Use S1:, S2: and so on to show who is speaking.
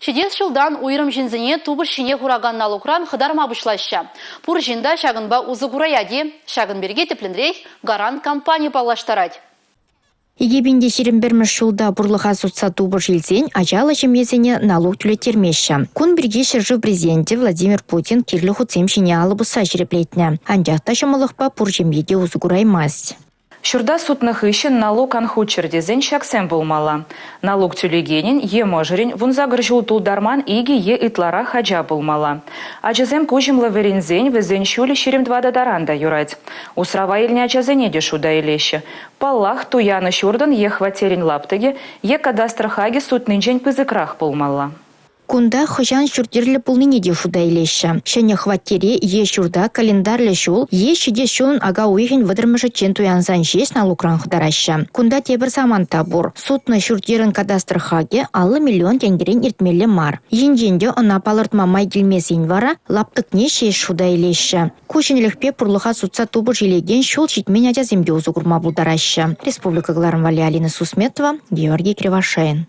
S1: Ҫитес ҫултан уйрӑм ҫынсене тупӑш ҫине хуракан налукран хӑтарма пуҫлаҫҫӗ. Пур ҫын та ҫакӑнпа усӑ кураять-и? Ҫакӑн пирки тӗплӗнрех «Гарант» компани паллаштарать.
S2: 2021 ҫулта пурлӑха сутса тупӑш илсен ачаллӑ ҫемьесене налук тӳлеттермеҫҫӗ. Кун пирки ҫӗршыв Президенчӗ Владимир Путин кирлӗ хутсем ҫине алӑ пусса ҫирӗплетнӗ. Анчах та ҫӑмӑллӑхпа пур ҫемье те усӑ кураймасть.
S3: Ҫурта сутнӑ хыҫҫӑн налук ан хуччӑр тесен ҫаксем пулмалла. Налук тӳлекенӗн е мӑшӑрӗн 18 ҫул тултарман икӗ е ытларах ача пулмалла. Ачасем куҫӑмлӑ вӗренсен вӗсен ҫулӗ 24 таран та юрать. Усрава илнӗ ачасене те шута илеҫҫӗ. Паллах, туяннӑ ҫуртӑн е хваттерӗн лаптӑкӗ е кадастр хакӗ сутнинчен пысӑкрах пулмалла.
S2: Кунта хӑҫан ҫурт-йӗрлӗ пулнине те шута илеҫҫӗ. Ҫӗнӗ хваттере е ҫурта календарлӗ ҫул е ҫитес ҫулӑн ака уйӑхӗн 30-мӗшӗччен туянсан ҫеҫ налукран хӑтараҫҫӗ. Кунта тепӗр самант та пур. Сутнӑ ҫурт-йӗрӗн кадастр хакӗ 50 миллион тенкӗрен иртмелле мар. Енчен те ӑна палӑртма май килмесен вара лаптӑкне ҫеҫ шута илеҫҫӗ. Ку ҫӗнӗлӗхпе пурлӑха сутса тупӑш илекен ҫул ҫитмен ачасем те усӑ курма пултараҫҫӗ. Республика кӑларӑм валли Алина Сусметова, Георгий Кривошеин.